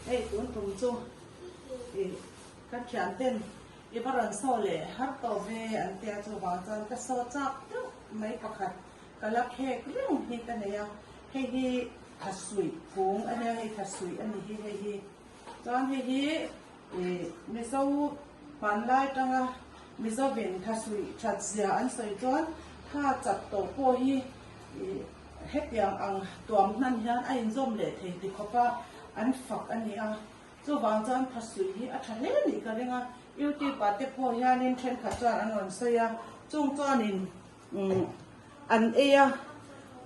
Hei tun tum chu ih ka thian ten i va rawn saw leh har tawh ve an tia chuvang chuan ka saw chak deuh mai pakhat ka la khek reng hi ka nei a, hei hi thasuih kung a nia hei thasuih a ni hi hei hi chuan hei hi ih Mizo hmanlai tanga Mizovin thasuih that zia an sawi chuan tha chat tawh pawh hi ih Hetiang ang tuam hnan hian a inzawm leh thei ti khawpa an fak a ni a, chuvang chuan phasuih hi a tha hle nih ka ring a, YouTube ah te pawh hianin thenkhat chuan an rawn sawi a, chung chuanin an ei a,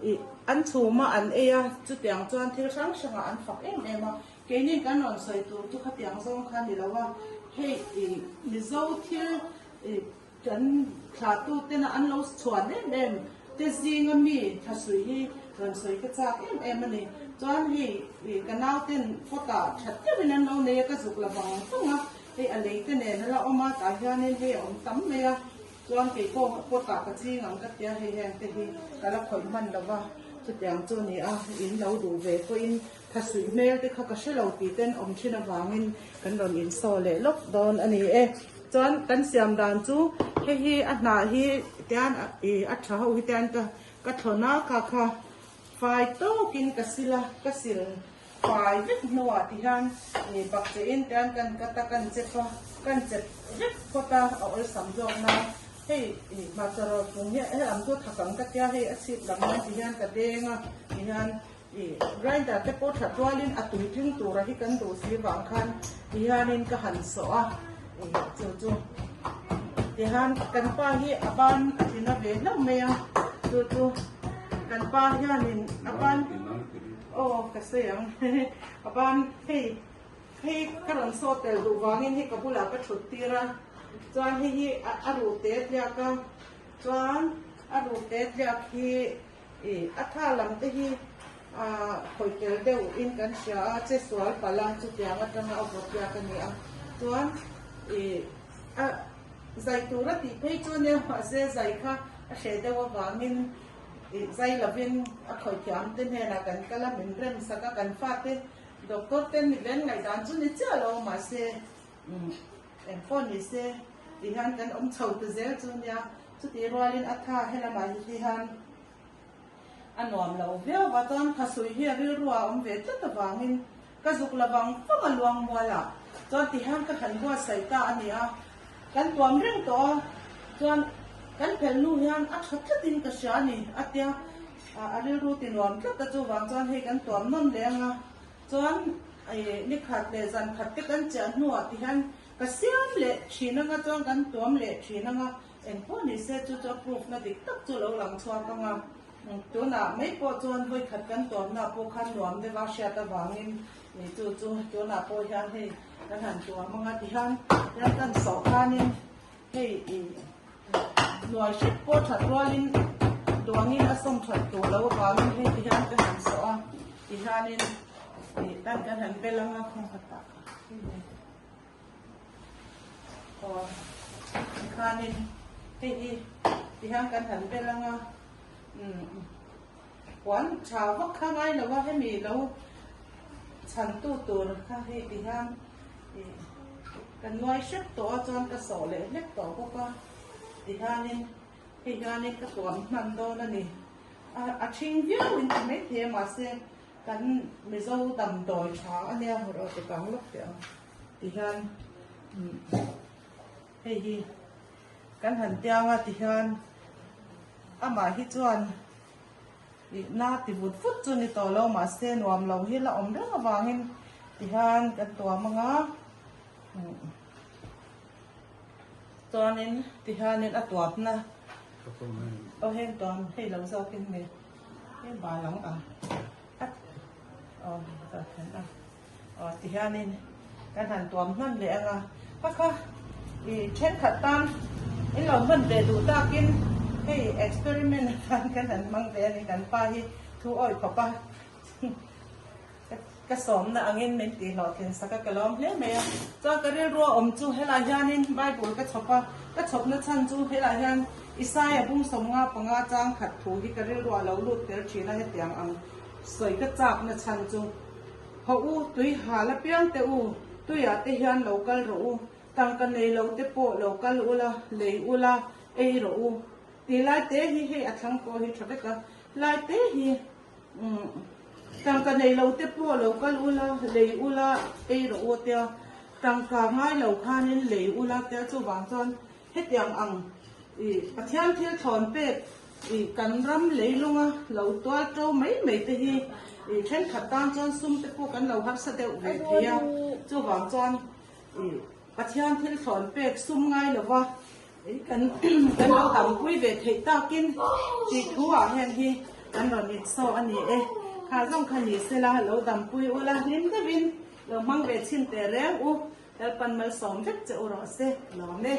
ih an chhum a an ei a, chutiang chuan thil hrang hrangah an fak em em a, keini kan rawn sawi tur chu khatiang zawng kha a ni lo a, hei ih Mizo thil ih. Kan thlahtu tena an lo chhuan em em te zinga mi thasuih hi rawn sawi ka chak em em a ni. Chuan hei ka nau ten pot ah that deuhin an lo nei a, ka zuk la vang vang a, hei a lei te nen a la awm a, tah hianin hei a awm tam mai a, chuan kei pawh pot ah ka ching ang ka tia hei heng te hi ka la khawih hman lo va, chutiang chu a ni a, in lo duh ve pawhin thasuih hmel te kha ka hre lo tih ten awm thin avangin kan rawn insaw leh lawk dawn a ni e. Chuan kan siam dan chu hei hi a hnah hi tian ih a tha ho hi tian ka ka thlawn a kha kha fai tawkin ka sil a ka sil fai vek hnuah ti hian ih bakcheh in tian kan cut a kan chep a kan chep vek phawt a a awlsam zawk nan hei ih hmarcha rawt pung hi helam chu thak ang ka tia hei a chhip lam nan ti hian ka deng a ti hian Ih, grinder te pawh that rualin a tui tling tura hi kan duh si vang khan tihianin ka han sawh a, ih chu chu tihan kan pa hi a ban a tina ve hlauh mai a, chu chu kan pa hianin a ban aw ka sawi ang a ban hei hei ka rawn saw tel duh vangin hei ka bulah ka thut tir a, chuan hei hi a ruh te tliak a, chuan a ruh te tliak hi. Ih, a tha lam te hi a khawih tel deuh in kan hria a, che sual palh a, chutiang atanga a vawt biak a ni a. Chuan ih, a zai tur a tih phei chu nia, mahse zai kha a hreh deuh avangin ih zai lovin a khawih thiam te hnenah kan kal a, min rem sak a, kan fate doctor ten mi len ngaihdan chu ni chiah lo, mahse umm eng pawh ni se tih hian kan awm chho ta zel chu nia. Chutih rualin a tha helamah hi hian a nuam lo viau va, chuan Thasuih hi a rilru ah awm ve tlat avangin ka zuk la vang vang a luang mual ah chuan ti hian ka han buatsaih ta a ni a, kan tuam reng tawh a, chuan kan phel hnu hian a tha tlatin ka hria a ni a tia, a rilru ti nuam tlat a chuvang chuan hei kan tuam nawn leh ang a, chuan ni khat leh zan khat te kan chiah hnuah ti hian Ka siam leh thin anga chuan kan tuam leh thin anga engpawh ni se chu chu a proof na dik tak chu lo lang chhuak anga tunah mai pawh chuan vawi khat kan tuamna pawh khan nuam deuh a hriat avangin ih chu chu tunah pawh hian hei kan han tuam anga ti hian hian kan sawh khanin hei ih hnuai hrep pawh that rualin duangin a sawm that tur lo avangin hei ti hian ka han sawh a ti hianin ih tan kan han bel anga khaw khatah Aw tikhanin hei hi tihian kan han bel anga umm puan tha vak kha ngai lo a hemi lo chhan tu tur kha hei tihian ih ka nuai hrep tawh a chuan ka sawh leh hlek tawh bawk a tihianin hei hianin ka tuam hman dawn a ni a ṭhing viau in ti maithei a mahse Kan Mizo damdawi tha a nia rawh ti kang lawk teh ang tihian hei hi kan han tiang a tihian amah hi chuan ih na ti vut vut chu ni tawh lo mahse nuam lo hi la awm reng avangin tihian kan tuam ang a chuanin tihianin a tuamna aw heng tuam hei lo zawkin ni. He bal ang a a aw ka then a aw ti hianin kan han tuam hman leh ang a kha kha ih thenkhat tan in lo hman ve duh takin hei experiment atan kan han hmang ve a ni kan pa hi thu awih khawp a. Ka sawmna angin min tih hlawhtlin sak a, ka lawm hle mai a. Chuan ka rilru a awm chu helai hianin Bible ka chhawp a, ka chhawpna chhan chu helai hian Isaia bung 55 chang khat thu hi ka rilru a lo lut tel thin a, hetiang ang sawi ka chakna chhan chu. Hawh u, tui hal apiang teh u, tuiah te hian lo kal rawh u, tangka nei lo te pawh lo kal ula, lei ula, ei rawh u. Tih lai te hi hei a thlang pawh hi tha vek a, lai te hi umm tangka nei lo te pawh lo kal ula, lei ula, ei rawh u tia tangka ngai lo khanin lei ula tia chuvang chuan Hetiang ang i Pathian thil thlawn pek i kan ram leilunga lo tual to mai mai te hi i thenkhat tan chuan sum te pawh kan lo harsa deuh ve thei a, chuvang chuan i Pathian thil thlawn pek sum ngai lova i kan kan lo dampui ve theih takin tih thu ah heng hi kan rawn insaw a ni e. Kha zawng kha ni sela lo dampui ula hlim deuhin lo hmang ve chhin teh reng u. Lalpan malsawm vek che u rawh se, lawm e.